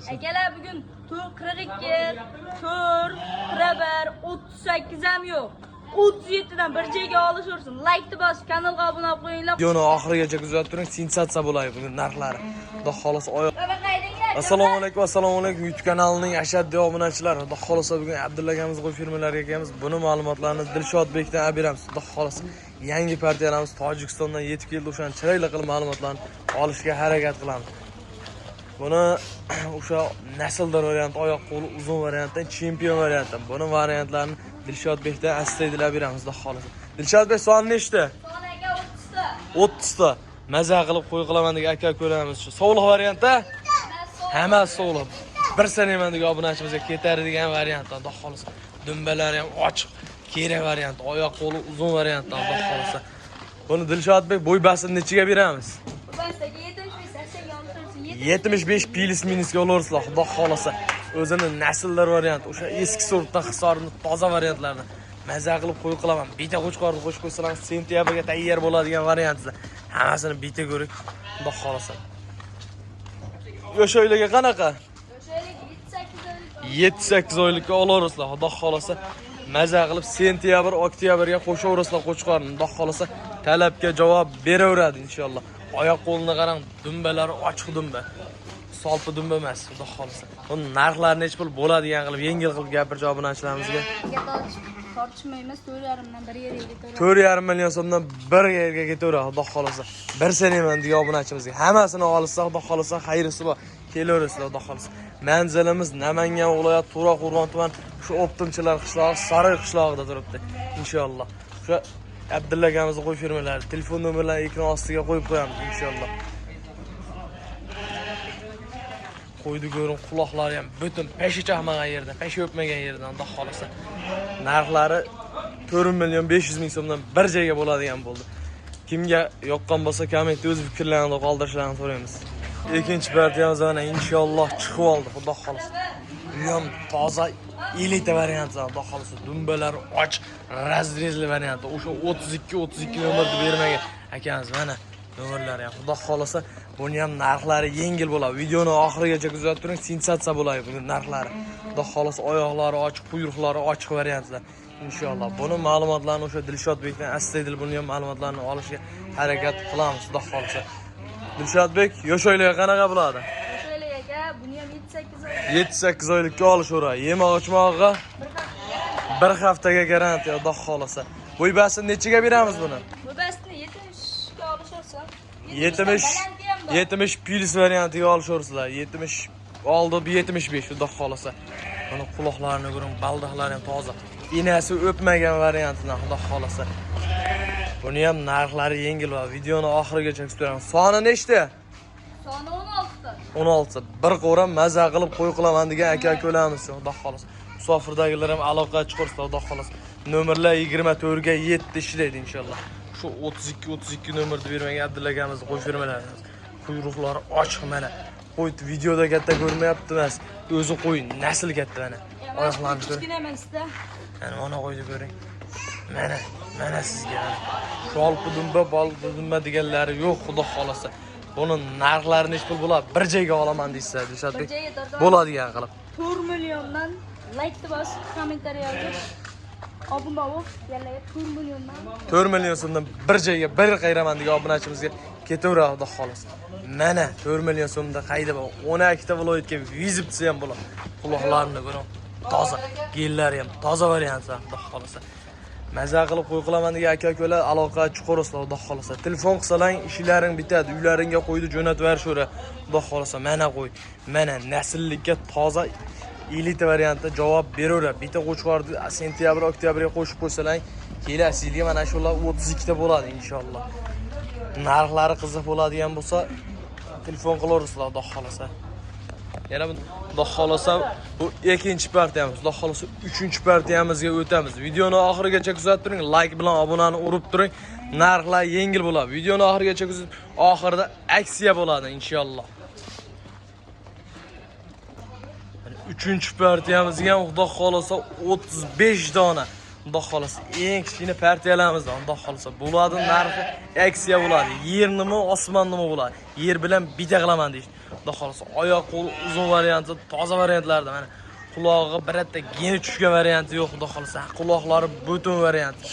Akalar, bugun 42, 4, 41, 38 ham yo'q. 37 dan bir joyga olishaversin. Laykni bosib, kanalga obuna bo'lib qo'yinglar. Videoni oxirigacha kuzatib turing, sensatsiya bo'ladi bugun narxlari. Xudo xohlasa oyoq. Assalomu alaykum, assalomu alaykum YouTube kanalining ashaddiy obunachilari. Xudo xohlasa bugun Abdulla akamiz qo'y firmalariga kelamiz. Buni ma'lumotlarini Dilshodbekdan olib beramiz. Xudo xohlasa yangi partiyalarimiz Tojikistondan yetib keldi. O'shani chiroyli qilib ma'lumotlarni olishga harakat qilamiz. Buni o'sha nasldor variant, oyoq qo'li uzun variantdan, chempion variantdan. Buni variantlarini Dilshodbekdan astoydil olib beramiz, Xudo xohlasa. Dilshodbek, soni nechta? Son aka 30 ta. 30 ta. Maza qilib qo'y qilaman degan aka ko'ramiz shu. Sovliq variantda? Hammasi sovliq. Bir sanayman degan obunachimizga ketadigan variantdan, Xudo xohlasa. Dumbalari ham ochiq, kerak variant, oyoq qo'li uzun variantdan, Xudo xohlasa. Buni Dilshodbek bo'y basini nechiga beramiz? Bastaga 75, 80 ga olishaversin. 75 plyus minusga olaversizlar, Xudo xohlasa. O'zini nasldor variant, o'sha eski sortdan Hisorni toza variantlarni maza qilib qo'y qilaman. Bitta qo'chqorni qo'shib qo'ysalar, sentyabrga tayyor bo'ladigan variantlar. Hammasini bitta ko'ring, Xudo xohlasa. Yosh oylarga qanaqa? O'shaylik 7-8 oylik. 7-8 oylikka olaversizlar, Xudo xohlasa. Maza qilib sentyabr, oktyabrga qo'shaverasizlar qo'chqorni, Xudo xohlasa talabga javob beraveradi inshaalloh. Oyoq qo'lini qarang, dumbalari ochiq dumba. Solpi dumba emas, Xudo xohlasa. Buni narxlari necha pul bo'ladigan qilib, yengil qilib gapirchi obunachilarimizga. Tortishmaymiz, 4,5 dan bir yerga ketaveradi. 4,5 million so'mdan bir yerga ketaveradi, Xudo xohlasa. Bir sanayman degan obunachimizga. Hammasini olsa, Xudo xohlasa, xayrisi bor. Kelaverasizlar, Xudo xohlasa. Manzilimiz Namangan viloyati To'raqo'rg'on tuman, shu O'ptimchilar qishlog'i, Saroy qishlog'ida turibdi. Inshaalloh. Shu Abdulla akamizni qo'y firmalari, telefon nomerlarini ekran ostiga qo'yib qo'yamiz inshaalloh. Qo'ydi ko'ring, quloqlari ham butun, peshi chaqmagan yerdan, peshi o'pmagan yerdan, Xudo xohlasa. Narxlari 4 million 500 ming so'mdan bir joyga bo'ladigan bo'ldi. Kimga yoqqan bo'lsa, kommentda o'z fikrlarini qoldirishlarini so'raymiz. Ikkinchi partiyamiz mana inshaalloh chiqib oldi, Xudo xohlasa. Bu ham toza elita varianti, Xudo xohlasa. Dumbalari och, разрез li varianti. O'sha 32 32 nomerni bermagan akamiz mana nomerlari ham. Xudo xohlasa buni ham narxlari yengil bo'ladi. Videoni oxirigacha kuzatib turing, sensatsiya bo'ladi bugun narxlari. Xudo xohlasa oyoqlari ochiq, quyruqlari ochiq variantlar. Inshaalloh. Buni ma'lumotlarini o'sha Dilshodbekdan astoydil buni ham ma'lumotlarini olishga harakat qilamiz, Xudo xohlasa. Dilshodbek, yosh oylarga qanaqa bo'ladi? O'shaylik aka, buni ham 7-8 oylik. 7-8 oylikka olishaveradi. Yemoq ichmog'iga bir haftaga garantiya, Xudo xohlasa. Bo'y basini nechiga beramiz buni? Bu bastini 70 ga olishaversin. 70 70 plyus variantiga olishaversizlar. 70 oldi, bu 75, Xudo xohlasa. Buni quloqlarini ko'ring, baldoqlari ham toza. Enasi o'pmagan variantidan, Xudo xohlasa. Buni ham narxlari yengil va videoni oxirigacha kutib turamiz. Soni nechta? Soni 16 ta. 16. Bir qo'ram maza qilib qo'y qilaman degan aka ko'ramiz, Xudo xohlasa. Musofirdagilar ham aloqa chiqarsa, Xudo xohlasa. Nomerlar 24 ga 7 ishlaydi inshaalloh. Shu 32 32 nomerni bermagan Abdulla akamizni qo'yib bermalarimiz. Quyruqlari ochiq mana. Qo'y videoda katta ko'rinmayapti emas. O'zi qo'y nasl katta mana. Oyoqlarini ko'ring. Kichkina emasda. Mana ona qo'ydi ko'ring. Mana, mana sizga mana. Sholpi dumba, bolpi dumba deganlari yo'q, Xudo xohlasa. Buni narxlari necha pul bo'ladi? Bir joyga olaman deysizlar, Dilshodbek. Bir joyga tortib Bo'ladigan qilib. 4 milliondan laykni bosib, kommentariy yozib, obuna bo'lib, yallaga 4 milliondan 4 million so'mdan bir joyga bir qayraman degan obunachimizga ketaveradi, Xudo xohlasa. Mana 4 million so'mda qayda bor? 12 ta viloyatga vizit desa ham bo'ladi. Quloqlarini ko'ring, toza, gellari ham toza variant, Xudo xohlasa. Maza qilib qo'y qilaman degan aka ukalar aloqa chiqarasizlar, Xudo xohlasa. Telefon qilsalang ishlaring bitadi, uylaringga qo'ydi jo'natib yuborishaveradi. Xudo xohlasa mana qo'y. Mana nasllikka toza elita variantda javob beraveradi. Bitta qo'chqorni sentyabr, oktyabrga qo'shib qo'ysalang, kelasi yilga mana shular 32 ta bo'ladi inshaalloh. Narxlari qiziq bo'ladigan bo'lsa, telefon qilaverasizlar, Xudo xohlasa. Yana bu Xudo xohlasa bu ikkinchi partiyamiz, Xudo xohlasa uchinchi partiyamizga o'tamiz. Videoni oxirigacha kuzatib turing, like bilan obunani urib turing. Narxlar yengil bo'ladi. Videoni oxirigacha kuzatib, oxirida aksiya bo'ladi inshaalloh. Uchinchi partiyamizga ham Xudo xohlasa 35 dona. Xudo xohlasa eng kichkina partiyalarimizdan Xudo xohlasa bo'ladi, narxi aksiya bo'ladi. Yer nima, osmon nima bo'ladi. Yer bilan bitta qilaman deyishdi. Xudo xohlasa, oyoq qo'l uzun varianti, toza variantlarda mana qulog'i birorta geni tushgan varianti yo'q, xudo xohlasa. Quloqlari butun varianti.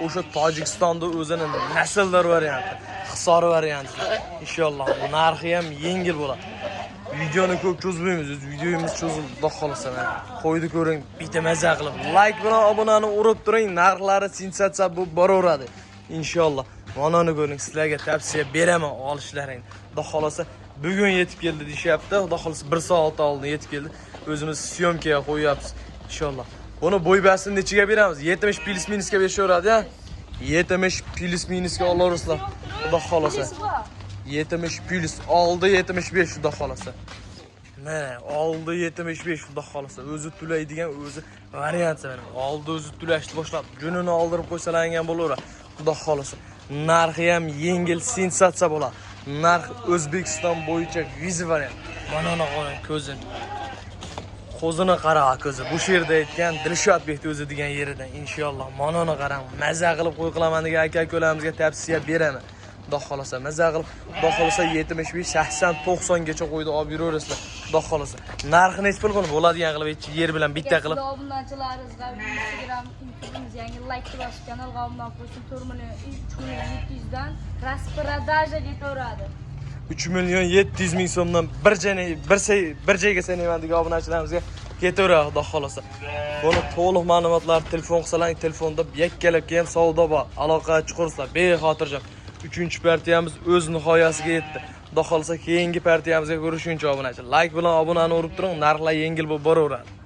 O'sha Tojikistonda o'zini nasldor varianti, Hisor varianti. Inshaalloh narxi ham yengil bo'ladi. Videoni ko'p cho'zmaymiz, o'z videomiz cho'zildi, xudo xohlasa mana. Qo'ydi ko'ring, bitta maza qilib like bilan obunani urib turing, narxlari sensatsiya bo'lib boraveradi. Inshaalloh. Manoni ko'ring, sizlarga tavsiya beraman olishlaringni. Xudo xohlasa bugun yetib keldi deyishyapti. Xudo xohlasa 1 soat oldin yetib keldi. O'zimiz съёмка ga qo'yyapmiz inshaalloh. Buni bo'ybasini nechiga beramiz? 70 плюс минус ga berishaveradi, ya? 70 плюс минус ga olaverasizlar. Xudo xohlasa. 70 плюс oldi 75 xudo xohlasa. Mana oldi 75 xudo xohlasa. O'zi to'laydigan o'zi variant mana. Oldi o'zi to'lashni boshlab, junini oldirib qo'ysalaring ham bo'laveradi. Xudo xohlasa. Narxi ham yengil sensatsiya bo'ladi. Narx O'zbekiston bo'yicha viza variant. Mana uni qarang ko'zini. Ko'zini qara ko'zi. Bu yerda aytgan Dilshodbekni o'zi degan yeridan inshaalloh. Mana uni qarang. Maza qilib qo'y qilaman degan aka akalarımizga tavsiya beraman. Xudo xohlasa maza qilib, xudo xohlasa 75, 80, 90 gacha qo'ydi olib yuraverasizlar. Xudo xohlasa. Narxi nechi pul buni bo'ladigan qilib aytchi, yer bilan bitta qilib. Obunachilarimizga Instagram, YouTube'imiz yangi like bosib kanalga obuna qo'ysin. 4 million 3 million 700 dan распродажа ketaveradi. 3 million 700 ming so'mdan bir joyni bir joyga sanayman degan obunachilarimizga ketaveradi xudo xohlasa. Buni to'liq ma'lumotlar telefon qilsalaring, telefonda yakkalabga ham savdo bor. Aloqa chiqursa bexotirjam. 3-partiyamiz o'z nihoyasiga yetdi. Xudo xohlasa keyingi partiyamizga ko'rishguncha obunachi. Like bilan obunani urib turing, narxlar yengil bo'lib boraveradi.